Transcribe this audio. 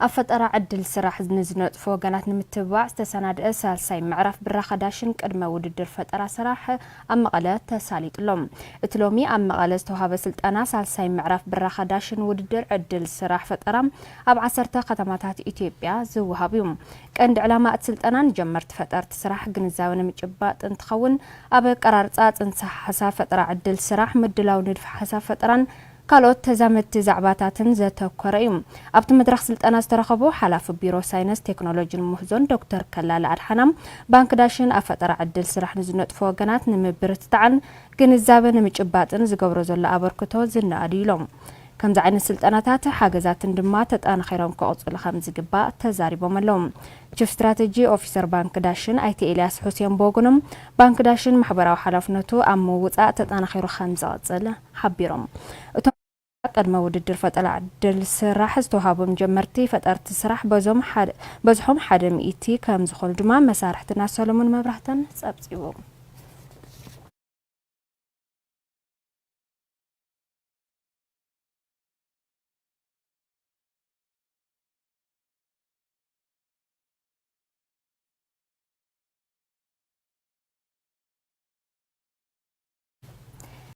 ኣብ ፈጠራ ዕድል ስራሕ ንዝነጥፉ ወገናት ንምትብባዕ ዝተሰናድአ ሳልሳይ ምዕራፍ ብራኸ ዳሽን ቅድመ ውድድር ፈጠራ ስራሕ ኣብ መቐለ ተሳሊጡ ኣሎ። እቲ ሎሚ ኣብ መቐለ ዝተዋሃበ ስልጠና ሳልሳይ ምዕራፍ ብራኸ ዳሽን ውድድር ዕድል ስራሕ ፈጠራ ኣብ ዓሰርተ ከተማታት ኢትዮጵያ ዝወሃብ እዩ። ቀንዲ ዕላማ እቲ ስልጠና ንጀመርቲ ፈጠርቲ ስራሕ ግንዛበ ንምጭባጥ እንትኸውን፣ ኣብ ኣቀራርፃ ፅንሰ ሓሳብ ፈጠራ ዕድል ስራሕ፣ ምድላው ንድፈ ሓሳብ ፈጠራን ካልኦት ተዛመድቲ ዛዕባታትን ዘተኮረ እዩ። ኣብቲ መድረኽ ስልጠና ዝተረኸቡ ሓላፊ ቢሮ ሳይንስ፣ ቴክኖሎጂን ምህዞን ዶክተር ከላለ ኣድሓና፣ ባንክ ዳሽን ኣብ ፈጠራ ዕድል ስራሕ ንዝነጥፉ ወገናት ንምብርትታዕን ግንዛበ ንምጭባጥን ዝገብሮ ዘሎ ኣበርክቶ ዝነኣድ እዩ ኢሎም። ከምዚ ዓይነት ስልጠናታት ሓገዛትን ድማ ተጠናኺሮም ክቕፅሉ ከም ዝግባእ ተዛሪቦም ኣለዉ። ቺፍ ስትራተጂ ኦፊሰር ባንክ ዳሽን ኣይተ ኤልያስ ሑሴን ብወገኖም፣ ባንክ ዳሽን ማሕበራዊ ሓላፍነቱ ኣብ ምውፃእ ተጠናኺሩ ከም ዝቕፅል ሓቢሮም። እቶም ቅድመ ውድድር ፈጠራ ዕድል ስራሕ ዝተውሃቦም ጀመርቲ ፈጠርቲ ስራሕ በዞም ሓደ- በዝሖም ሓደ ሚእቲ ከም ዝኾኑ ድማ መሳርሕትና ሰሎሞን መብራህተን ጸብጺቡ።